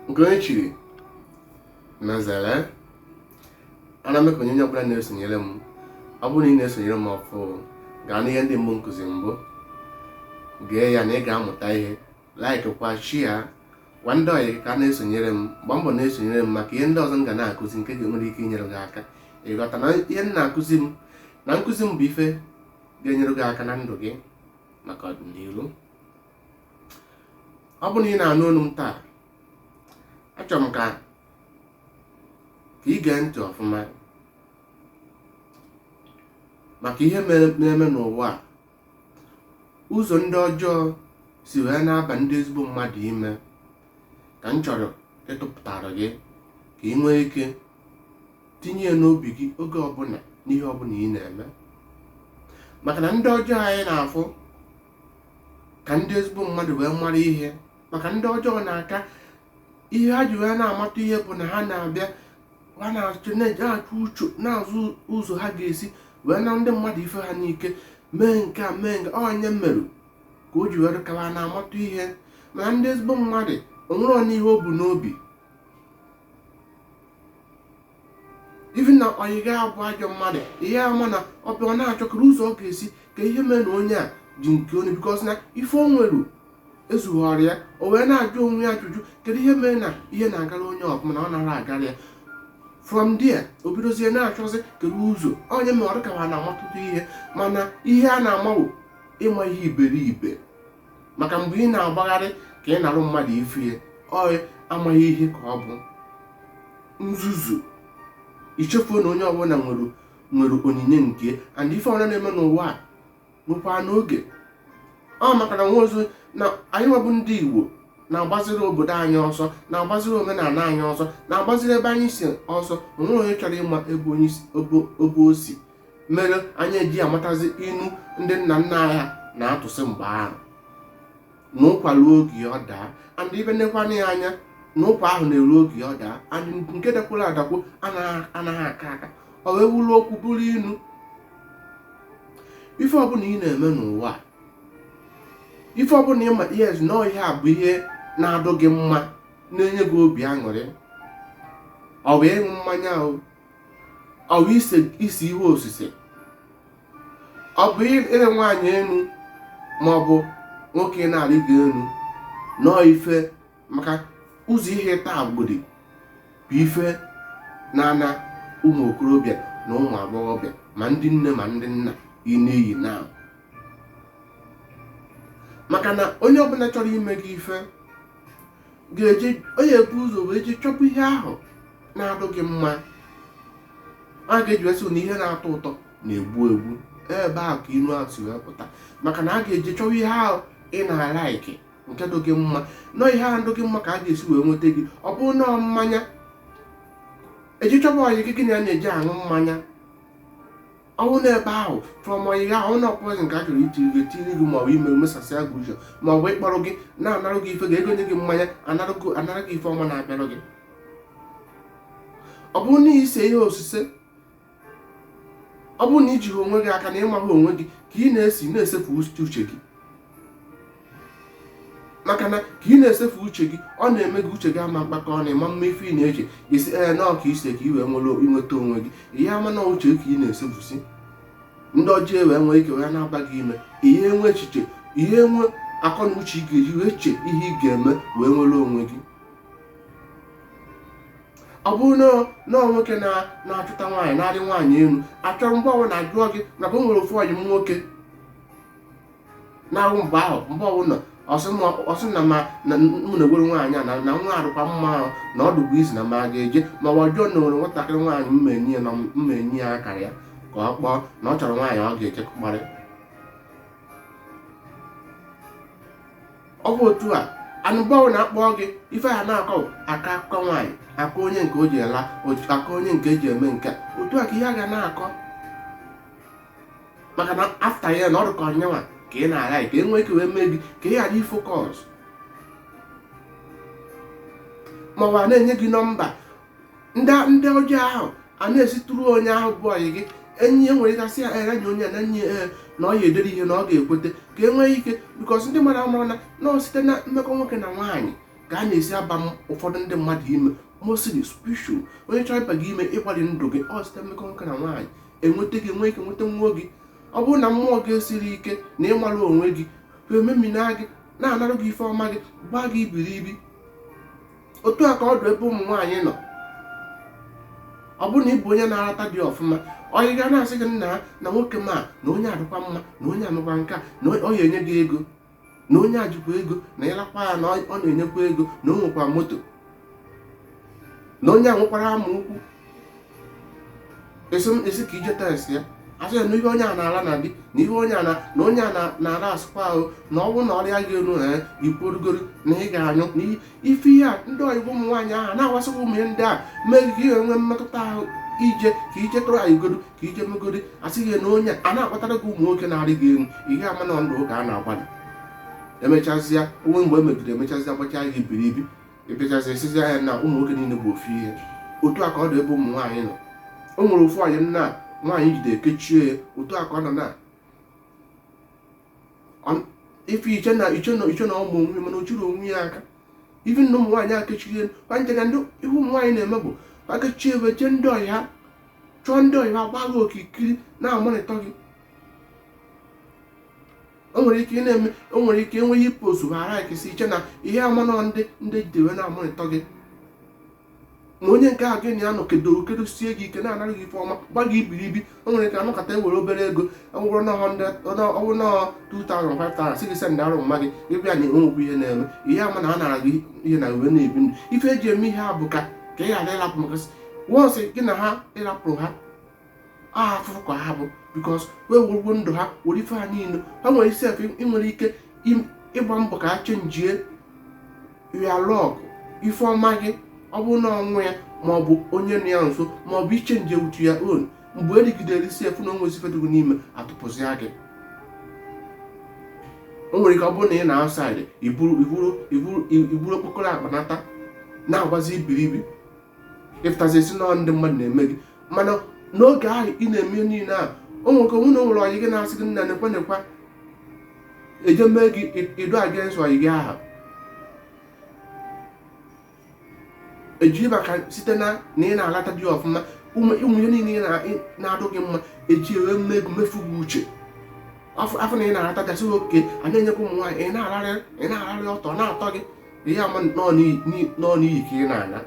Nke onye chiri na zere. Ana m ekene onye ọbụla na-esonyere m. Ọ bụrụ na ị na-esonyere m ọfụụ, gaa n'ihe ndị mbụ m kụzi mbụ, gee ya na ị ga-amụta ihe. Like kwa, share, gwa ndị ọyị gị ka a na-esonyere m. Gbaa mbọ na-esonyere m maka ihe ndị ọzọ m ga na-akụzi nke ga-enwere ike inyere gị aka ịghọta na ihe m na-akụzi m na nkụzi m bụ ife ga-enyere gị aka na ndụ gị maka ọdịnihu. Ọ bụrụ na ị na-anụ olu m taa, achọrọ m ka ka ị gee ntị ọfụma maka ihe na-eme n'ụwa a, ụzọ ndị ọjọọ si wee na-aba ndị ezigbo mmadụ ime ka m chọrọ ịtụpụtara gị ka ị nwee ike tinye ya n'obi gị oge ọbụla n'ihe ọbụla ị na-eme. Maka na ndị ọjọọ anyị na-afụ ka ndị ezigbo mmadụ wee mara ihe, maka ndị ọjọọ na-aka ihe ha ji wee na-amata ihe bụ na ha na-abịa, ha na-achọ na-achọ uche na-azụ ụzọ ha ga-esi wee na ndị mmadụ ife ha n'ike, mee nke a, mee nke onye merụ ka o ji were kawa na-amata ihe. Mana ndị ezigbo mmadụ onwere n'ihe o bu n'obi, even na ọyị gị abụ ajọ mmadụ, ihe ama na ọ bịa, ọ na-achọkọrọ ụzọ ọ ga-esi ka ihe mee na onye a ji nke onye, because na ife o nwere ezughọrọ ya. O wee na-ajụ onwe ya ajụjụ, kedu ihe mere na ihe na-agara onye ọfụma na ọ nara agara ya? From there o bidozie na-achọzi kedu ụzọ onye mere ọrụ ka na-amatụta ihe. Mana ihe a na-amawo ịma ihe iberibe, maka mgbe ị na-agbagharị ka ị narụ mmadụ ife ya, ọ amaghị ihe ka ọ bụ nzuzu. Ichefuo na onye ọbụla nwere onyinye nke and ife ọbụla na-eme n'ụwa a nwekwa n'oge ọ. Maka na nwa ozu na anyị nwebụ ndị Igbo na-agbaziri obodo anyị ọsọ, na-agbaziri omenala anyị ọsọ, na-agbaziri ebe anyị si ọsọ. Onwere onye chọrọ ịma ebe onye ebe o si mere anyị eji amatazi inu ndị nna nna anyị ha na-atụsị mgbe ahụ na ụkwa ruo oge ọ daa. And ibe nekwana ya anya na ụkwa ahụ na-eru oge ọ daa, and nke dakwuru adakwu anaghị aka aka, ọ wee wuru okwu bụrụ inu. Ife ọbụla ị na-eme n'ụwa, ife ọbụla ịma, yes, na ihe a bụ ihe na-adụ gị mma, na-enye gị obi aṅụrị, ọ bụ ịṅụ mmanya, o ọ bụ ise ihe osise, ọ bụ ire nwaanyị enu ma ọ bụ nwoke na-arị gị enu nọọ ife, maka ụzọ ihe taa gbodi bụ ife na-ana ụmụ okorobịa na ụmụ agbọghọbịa, ma ndị nne ma ndị nna ị na-eyi na. Maka na onye ọbụla chọrọ ime gị ife ga-eje, onye ebu ụzọ wee jee chọpụ ihe ahụ na-adụ gị mma. A ga-eji wesị na ihe na-atọ ụtọ na-egbu egbu. Ebe ahụ ka inu ahụ si wee pụta, maka na a ga-eje chọwa ihe ahụ ị na-alike, nke dị gị mma. Nọ ihe ahụ dị gị mma ka a ga-esi wee nweta gị. Ọ bụrụ na mmanya, eji chọba ọyị gị, gị na ya na-eji aṅụ mmanya. Ọnwụ n'ebe ahụ, from ọyị gị ahụ na poison ka a chọrọ itiri gị, etiri gị, maọbụ ime mesasịa gị uche, maọbụ ịkpọrọ gị na-anarụ gị ife gị, ego nye gị mmanya, anara gị ife ọma na-abịarụ gị. Ọ bụrụ na ise ihe osise, ọ bụrụ na ijighị onwe gị aka na ịmaghị onwe gị ka ị na-esi na-esefu uche gị, maka na ka ị na-esefu uche gị, ọ na-eme gị uche gị ama mkpakọ, ọ na-ema mma. Ife ị na-eche isi ee nọọ ka ise ka ị wee nwere inweta onwe gị, ihe ama na uche ka ị na-esefusi, ndị ọjọọ wee nwee ike wee na-aba gị ime ihe, enwe echiche, ihe enwe akọ na uche ị ga-eji wee chee ihe ị ga-eme wee nwere onwe gị. Ọ bụrụ na nwoke na-achụta nwaanyị, na-arị nwaanyị elu, achọrọ mgbe ọbụla ajụọ gị maka o nwere ofu ọyị m nwoke na-ahụ mgbe ahụ, mgbe ọbụla ọsị na ma na m na-egwere nwaanyị a na nwa arụkwa mma ahụ na ọ dụkwa isi na ma a ga-eje, ma ọ jụọ na nwere nwatakịrị nwaanyị mma enyi ya na mma enyi ya akara ya ka ọ kpọọ na ọ chọrọ nwaanyị ọ ga-eche kparị. Ọ bụ otu a anụgbanwe na-akpọ gị ife ha na-akọ aka akụkọ nwaanyị, akọ onye nke o ji ela, akọ onye nke eji eme nke a. Otu a ka ihe a ga na-akọ, maka na after ya na ọ dịka ọnyanwa ka ị na-ala ka e nwee ike wee mee gị ka ị ghara ifocus, ma ọ bụ a na-enye gị nọmba ndị ọjọọ ahụ a na-esitụrụ onye ahụ bụ ọyị gị enyi e nwere ike asị ya ee, nye onye a na nye ee na ọ ya edere ihe na ọ ga-ekwete ka e nwee ike, because ndị mmadụ amara na nọọ site na mmekọ nwoke na nwaanyị. Ka a na-esi aba ụfọdụ ndị mmadụ ime, mostly spiritual. Onye chọrọ ịba gị ime, ịgbalị ndụ gị, ọ site mmekọ nwoke na nwaanyị enweta gị, nwee ike nweta nwa gị. Ọ bụrụ na mmụọ gị esiri ike na ịmara onwe gị, ememina gị, na-anarụ gị ife ọma gị, gbaa gị ibiribi. Otu a ka ọ dụ ebe ụmụ nwaanyị nọ. Ọ bụrụ na ị bụ onye na-arata dị ọfụma, onye ga na-asị gị nna na nwoke ma na onye adịkwa mma, na onye amekwa nke a, na ọ ya enye gị ego, na onye ajikwa ego, na ịlakwa ya na ọ na-enyekwa ego, na o nwekwa moto, na onye a nwekwara ama ukwu, esi ka ije test ya, asị ya na ihe onye a na-ala na di, na ihe onye a na onye a na-ala asụkwa ahụ, na ọ bụrụ na ọrịa gị elu na ikporugoro na ị ga-anyụ na ife ihe a. Ndị oyibo ụmụ nwaanyị ahụ na-awasịkwa ụmụ ihe ndị a mee gị ka ị nwee mmetụta ahụ ije ka ije tụrụ anyị godo, ka ije megodi. Asị gị na onye a na-akpatara gị ụmụ nwoke na-arị gị elu, ihe ama na ndụ ka a na-agbalị. Emechazịa onwe mgbe emegide, emechazịa gbachaa gị iberibi, ebechazi esizi anya na ụmụ nwoke niile bụ ofu ihe. Otu a ka ọ dị ebe ụmụ nwaanyị nọ. O nwere ofu anyị nna nwaanyị jide ekechie ya. Otu a ka ọ nọ na ife iche na iche na iche na ụmụ onwe, mana o chiri onwe ya aka. Even na ụmụ nwaanyị akechiri ha nche na ndị ihe ụmụ nwaanyị na-eme bụ akechie ebe jee ndị ọyị ha, chọọ ndị ọyị ha gbaa gị okirikiri na-amonitor gị. O nwere ike ị na-eme, o nwere ike enweghị ipost ghara ekesi iche na ihe amanọ ndị jidewe na-amonitor gị, ma onye nke ahụ gị na ya nọ kedoro kedosie gị ike, na-anara gị ife ọma, gba gị ibiribi. O nwere ike anọkọta ewere obere ego, ọwụrụ na 100, ọwụrụ na 2000, 5000, sị gị send arụ mma gị. Ịbịa na enwekwu ihe na-eme, ihe ama na a nara gị ihe na uwe na-ebi ndụ. Ife eji eme ihe a bụ ka ị ghara ịrapụ, maka once gị na ha ịrapụrụ ha, afụfụ ka ha bụ, because wee werugwo ndụ ha were ife ha niile ha nwere sef. Ị nwere ike ịgba mbọ ka ha chenjie ya luck, ife ọma gị, ọ bụrụ na ọnwụ ya ma ọ bụ onye nọ ya nso, ma ọ bụ ichange wutu ya own. Mgbe erigidere isi efu na onwe ife dịgo n'ime atụpụzịa gị, o nwere ike ọ bụrụ na ị na outside iburu iburu iburu iburu okpokoro akpa nata na-agbazi ibiribi, ịfụtazi esi nọ ndị mmadụ na-eme gị. Mana n'oge ahụ ị na-eme ihe niile a, o nwere ka onwe na o nwere ọyị gị na-asị gị nna nekwa nekwa, eje mee gị ido against ọyị gị ahụ, ejiri maka site na ị na-alata dị ọfụma, ụmụ ihe niile na-adụ gị mma, eji ewe mmegbu mefu gị uche. Afọ na ị na-alata gasị oke a na-enyekwa ụmụ nwaanyị, ị na-ararị ọtọ na-atọ gị ihe ama nọ n'iyi ka ị na-ana.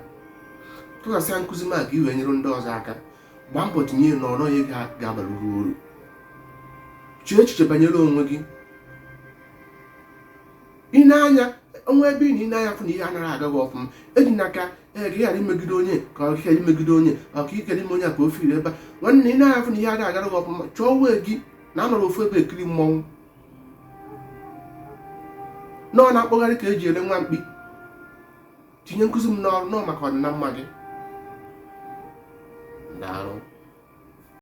Tụsasịa nkụzi m a ka i wee nyere ndị ọzọ aka. Gbaa mbọ tinye ya n'ọrụ onye ga-abara uru. Chee echiche banyere onwe gị. Ị na-anya onwe ebe ị na anya fụ na ihe anaghị aga gị ọfụma, eji n'aka ee ka ị ghara imegide onye, ka ọ ghara imegide onye, ọ ka ikere ime onye a ka o firi ebe a. Nwanne, ị na-anya fụ na ihe anaghị agara gị ọfụma, chọọ wee gị na anọrọ ofu ebe ekiri mmọnwụ nọọ na-akpọgharị ka eji ere nwa mkpi. Tinye nkụzi m n'ọrụ nọọ maka ọdịna mma gị. Daalụ.